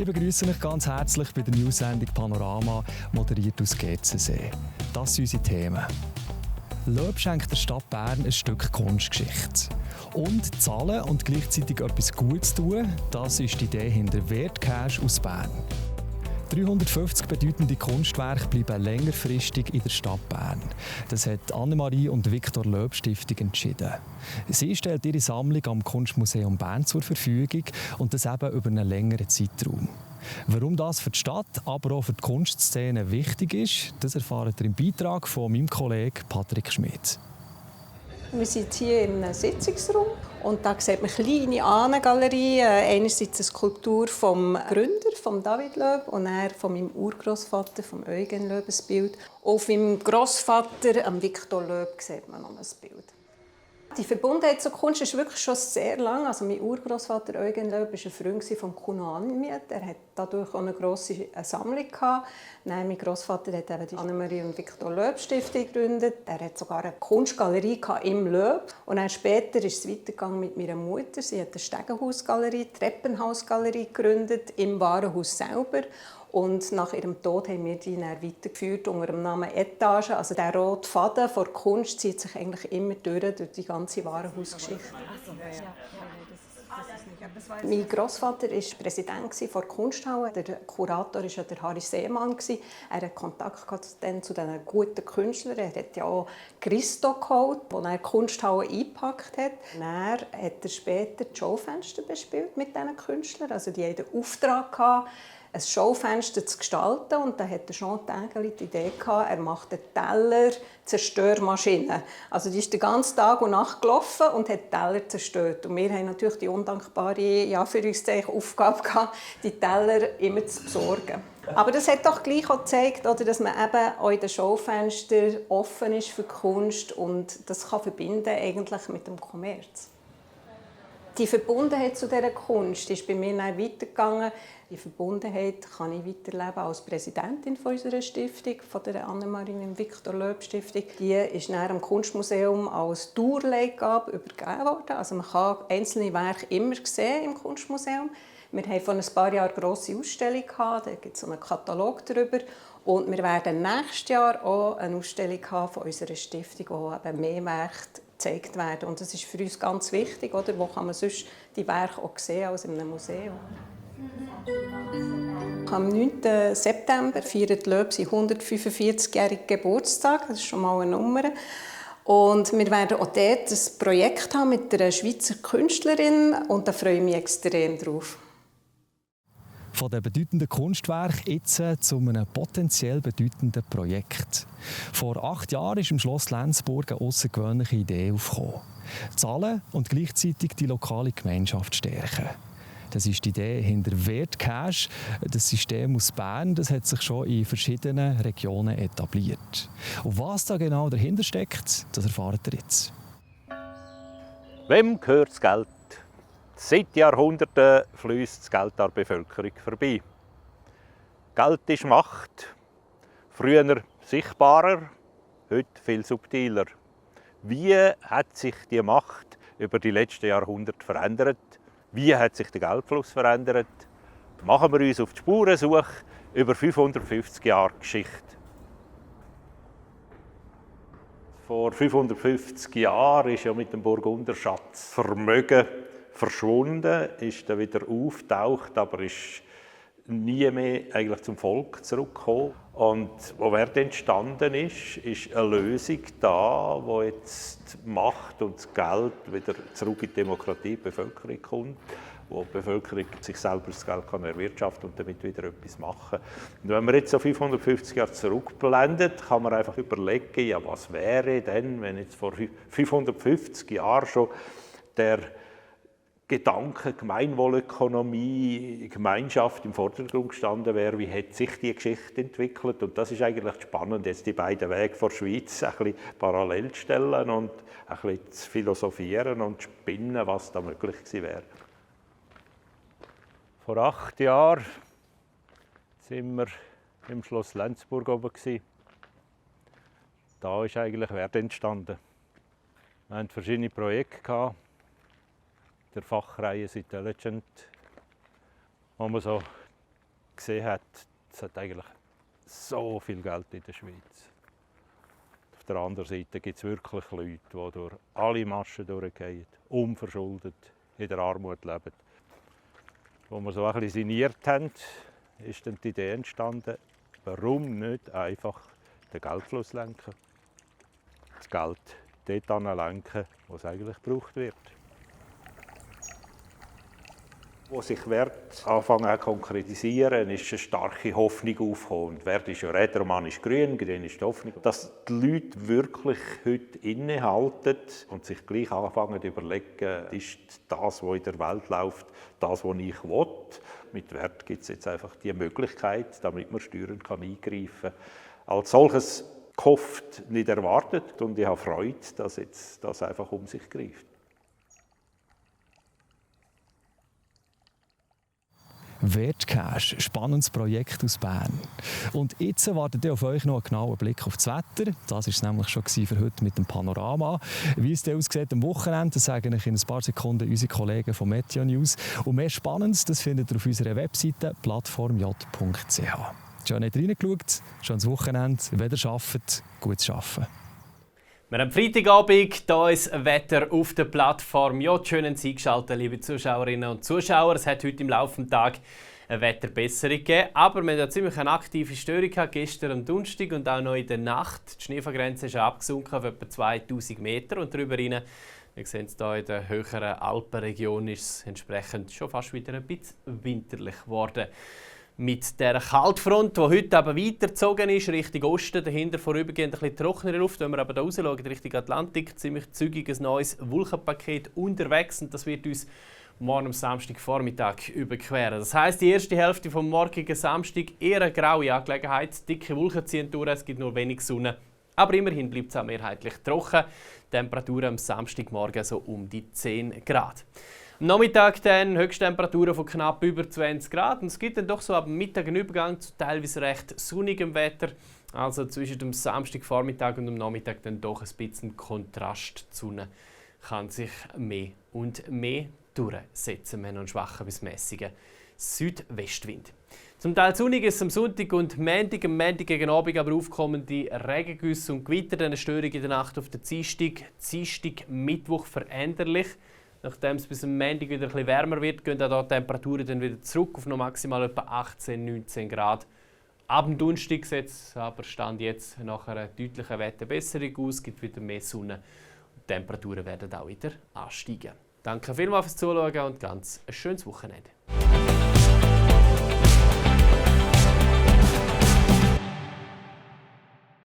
Ich begrüße euch ganz herzlich bei der News-Sendung Panorama, moderiert aus GZSE. Das sind unsere Themen. Loeb schenkt der Stadt Bern ein Stück Kunstgeschichte. Und zahlen und gleichzeitig etwas Gutes tun, das ist die Idee hinter Wertcash aus Bern. 350 bedeutende Kunstwerke bleiben längerfristig in der Stadt Bern. Das hat Annemarie und Viktor Loeb Stiftung entschieden. Sie stellt ihre Sammlung am Kunstmuseum Bern zur Verfügung und das eben über einen längeren Zeitraum. Warum das für die Stadt, aber auch für die Kunstszene wichtig ist, das erfahrt ihr im Beitrag von meinem Kollegen Patrick Schmidt. Wir sind hier in einem Sitzungsraum und da sieht man eine kleine Ahnengalerie. Einerseits eine Skulptur vom Gründer, von David Loeb, und dann von meinem Urgroßvater, von Eugen Loeb, ein Bild. Auf meinem Großvater, Viktor Loeb, sieht man noch ein Bild. Die Verbundenheit zur Kunst ist wirklich schon sehr lang. Also mein Urgroßvater Eugen Loeb war ein Freund von Kuno Animiet. Er hat dadurch auch eine grosse Sammlung gehabt. Nein, mein Großvater hat eben die Annemarie und Viktor Loeb Stiftung gegründet. Er hat sogar eine Kunstgalerie im Loeb. Und dann später ist es weitergegangen mit meiner Mutter. Sie hat eine Stegenhausgalerie, Treppenhausgalerie gegründet im Warenhaus selber. Und nach ihrem Tod haben wir die dann weitergeführt unter dem Namen Etage. Also der rote Faden der Kunst zieht sich eigentlich immer durch die ganze Warenhausgeschichte. Mein Großvater war Präsident der Kunsthalle. Der Kurator war der Harry Seemann. Er hatte Kontakt zu diesen guten Künstlern. Er hat ja auch Christo geholt, wo er die Kunsthalle eingepackt hat. Dann hat er später die Schaufenster bespielt mit diesen Künstlern. Also die hatten den Auftrag gehabt, ein Schaufenster zu gestalten. Und da hatte Jean Tinguely die Idee gehabt, er macht eine Teller-Zerstörmaschine. Also die ist den ganzen Tag und Nacht gelaufen und hat Teller zerstört. Und wir haben natürlich die undankbare, ja, für uns Aufgabe gehabt, die Teller immer zu besorgen. Aber das hat doch gleich auch gezeigt, oder, dass man eben auch in den Schaufenstern offen ist für Kunst und das kann verbinden eigentlich mit dem Kommerz. Die Verbundenheit zu dieser Kunst ist bei mir dann weitergegangen. Die Verbundenheit kann ich weiterleben als Präsidentin unserer Stiftung, von der Annemarie und Viktor Loeb Stiftung. Die ist dann am Kunstmuseum als Dauerleihgabe übergeben worden. Also man kann einzelne Werke immer sehen im Kunstmuseum. Wir haben vor ein paar Jahren eine grosse Ausstellung gehabt, da gibt es einen Katalog darüber. Und wir werden nächstes Jahr auch eine Ausstellung haben von unserer Stiftung, wo eben mehr Werke gezeigt werden. Und das ist für uns ganz wichtig, oder? Wo kann man sonst die Werke auch sehen als in einem Museum? Am 9. September feiert Loeb seinen 145-jährigen Geburtstag. Das ist schon mal eine Nummer. Und wir werden auch dort ein Projekt haben mit einer Schweizer Künstlerin und da freue ich mich extrem drauf. Von den bedeutenden Kunstwerken jetzt zu einem potenziell bedeutenden Projekt. Vor 8 Jahren ist im Schloss Lenzburg eine außergewöhnliche Idee aufgekommen. Zahlen und gleichzeitig die lokale Gemeinschaft stärken. Das ist die Idee hinter Wertcash. Das System aus Bern, das hat sich schon in verschiedenen Regionen etabliert. Und was da genau dahinter steckt, das erfahrt ihr jetzt. Wem gehört das Geld? Seit Jahrhunderten fließt das Geld an der Bevölkerung vorbei. Geld ist Macht. Früher sichtbarer, heute viel subtiler. Wie hat sich die Macht über die letzten Jahrhunderte verändert? Wie hat sich der Geldfluss verändert? Machen wir uns auf die Spurensuche über 550 Jahre Geschichte. Vor 550 Jahren ist ja mit dem Burgunderschatz Vermögen verschwunden, ist dann wieder auftaucht, aber ist nie mehr eigentlich zum Volk zurückgekommen. Und wo Wert entstanden ist eine Lösung da, wo jetzt die Macht und das Geld wieder zurück in die Demokratie, die Bevölkerung kommt, wo die Bevölkerung sich selber das Geld kann erwirtschaften und damit wieder etwas machen. Und wenn man jetzt so 550 Jahre zurückblendet, kann man einfach überlegen, ja, was wäre denn, wenn jetzt vor 550 Jahren schon der Gedanke, Gemeinwohlökonomie, Gemeinschaft im Vordergrund gestanden wäre, wie hat sich die Geschichte entwickelt? Und das ist eigentlich spannend, jetzt die beiden Wege von der Schweiz ein bisschen parallel zu stellen und ein bisschen zu philosophieren und zu spinnen, was da möglich gewesen wäre. Vor 8 Jahren waren wir im Schloss Lenzburg oben. Da ist eigentlich Wert entstanden. Wir hatten verschiedene Projekte. Der Fachreihe Intelligent, wo man so gesehen hat, es hat eigentlich so viel Geld in der Schweiz. Auf der anderen Seite gibt es wirklich Leute, die durch alle Maschen durchgehen, unverschuldet in der Armut leben. Als wir so ein bisschen sinniert haben, ist dann die Idee entstanden, warum nicht einfach den Geldfluss lenken. Das Geld dort lenken, wo es eigentlich gebraucht wird. Wo sich Wert anfangen zu konkretisieren, ist eine starke Hoffnung aufgekommen. Wert ist ja red, Roman ist grün, grün ist die Hoffnung. Dass die Leute wirklich heute innehalten und sich gleich anfangen zu überlegen, ist das, was in der Welt läuft, das, was ich will. Mit Wert gibt es jetzt einfach die Möglichkeit, damit man steuernd eingreifen kann. Als solches gehofft, nicht erwartet, und ich habe Freude, dass jetzt das einfach um sich greift. Wertcash, spannendes Projekt aus Bern. Und jetzt wartet auf euch noch ein genauer Blick auf das Wetter. Das war es nämlich schon für heute mit dem Panorama. Wie es aussieht am Wochenende, das sagen euch in ein paar Sekunden unsere Kollegen von Meteo News. Und mehr Spannendes, das findet ihr auf unserer Webseite plattformj.ch. Schon nicht reingeschaut, schönes Wochenende. Wenn ihr arbeitet, gutes Arbeiten. Wir haben Freitagabend, hier ist Wetter auf der Plattform. Ja, schön eingeschaltet, liebe Zuschauerinnen und Zuschauer. Es hat heute im Laufe des Tages eine Wetterbesserung gegeben. Aber wir hatten ja ziemlich eine aktive Störung gestern am Donnerstag und auch noch in der Nacht. Die Schneefallgrenze ist abgesunken auf etwa 2000 Meter und darüber hinaus. Wir sehen es hier in der höheren Alpenregion ist es entsprechend schon fast wieder ein bisschen winterlich geworden. Mit der Kaltfront, die heute aber weitergezogen ist, Richtung Osten, dahinter vorübergehend ein bisschen trockenere Luft. Wenn wir aber da rausschauen, Richtung Atlantik, ziemlich zügiges neues Wolkenpaket unterwegs. Und das wird uns morgen am Samstagvormittag überqueren. Das heisst, die erste Hälfte vom morgigen Samstag eher eine graue Angelegenheit. Dicke Wolken ziehen durch, es gibt nur wenig Sonne. Aber immerhin bleibt es auch mehrheitlich trocken. Temperaturen am Samstagmorgen so um die 10 Grad. Am Nachmittag dann Höchsttemperaturen von knapp über 20 Grad. Und es gibt dann doch so ab dem Mittag einen Übergang zu teilweise recht sonnigem Wetter. Also zwischen dem Samstagvormittag und dem Nachmittag dann doch ein bisschen Kontrast. Die Sonne kann sich mehr und mehr durchsetzen. Wir haben einen schwachen bis mäßigen Südwestwind. Zum Teil sonnig ist es am Sonntag und Montag, am Montag gegen Abend aber aufkommende Regengüsse und Gewitter, dann eine Störung in der Nacht auf den Dienstag, Mittwoch veränderlich. Nachdem es bis am Montag wieder etwas wärmer wird, gehen auch die Temperaturen dann wieder zurück auf noch maximal etwa 18, 19 Grad. Ab dem Donnerstag sieht es aber Stand jetzt nach einer deutlichen Wetterbesserung aus, es gibt wieder mehr Sonne und die Temperaturen werden auch wieder ansteigen. Danke vielmals fürs Zuschauen und ganz ein schönes Wochenende.